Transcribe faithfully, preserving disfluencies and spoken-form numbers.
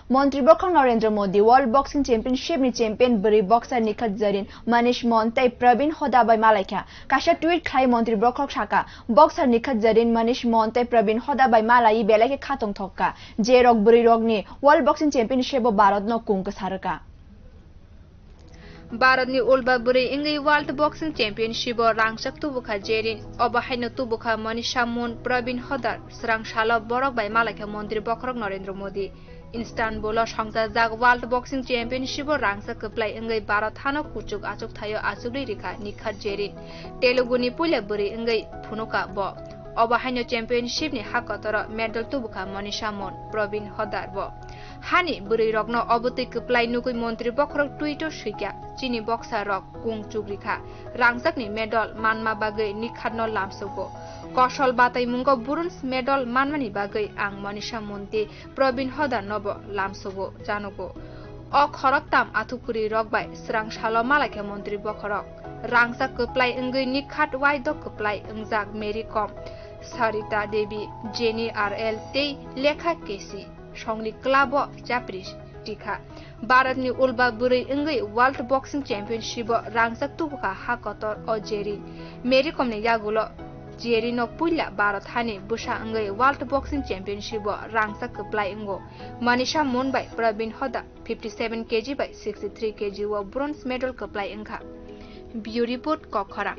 Montri Bokhorok Narendra Modi World Boxing Championship ni champion bwrwi boxer Nikhat Zarin, Manish Mon tei Pravin Hoda bai malaikha. Kaisa tweet khlai Montri Bokhorok saka, boxer Nikhat Zarin, Manish Mon tei Pravin Hoda bai malaiwi belai khe khatong thokka, je rok bwrwi rokni World Boxing Championship o Bharat no kung kwsa rwkha. Bharatni ulba bwrwi wngwi World Boxing Championship o rangchak tubukha Jerin, obo haino tubukha Manisha Mon, Pravin Hodar, swrang salo borok bai malaikha Montri Bokhorok Narendra Modi. Istanbul o songchajak World Boxing Championship o rangchak kwplai wngwi Bharat hano kuchuk achuk thaio achugwi rikha Nikhat Jerin. Telugu ni puila bwrwi wngwi phunuka bo. Obo haino championship ni ha kotoro medal tubukha Manisha Mon, Pravin Hodar bo. Hani bwrwi rokno obotwi kwplai nugwi Montri Bokhorok tweet o swikha, "Chini boxer rok kung chugrikha, rangchakni medal manma bagwi Nikhat no lamsogo. Kosol bataimungo bronze medal manmani bagwi ang Manisha Mon tei Pravin Hodar no bo lamsogo, chanogo." O khoroktham athukwrwi rok bai swrang salo malaikha Montri Bokhorok. Rangchak kwplai wngwi Nikhat waidok kwplai wngjak Mary Kom, Sarita Devi, Jenny R L tei Lekha Kesi songni club o chapri tikha. Bharatni ulba bwrwi wngwi World Boxing Championship o rangchak tubukha ha kotor o Jerin. Mary Kom ni yagulo Jerin no puila Bharat hani bwsa wngwi World Boxing Championship o rangchak kwplai wngo. Manisha Mon bai Pravin Hoda fifty seven K G bai sixty three K G o bronze medal kwplai wngkha. Bureau Report, Kokkhorang.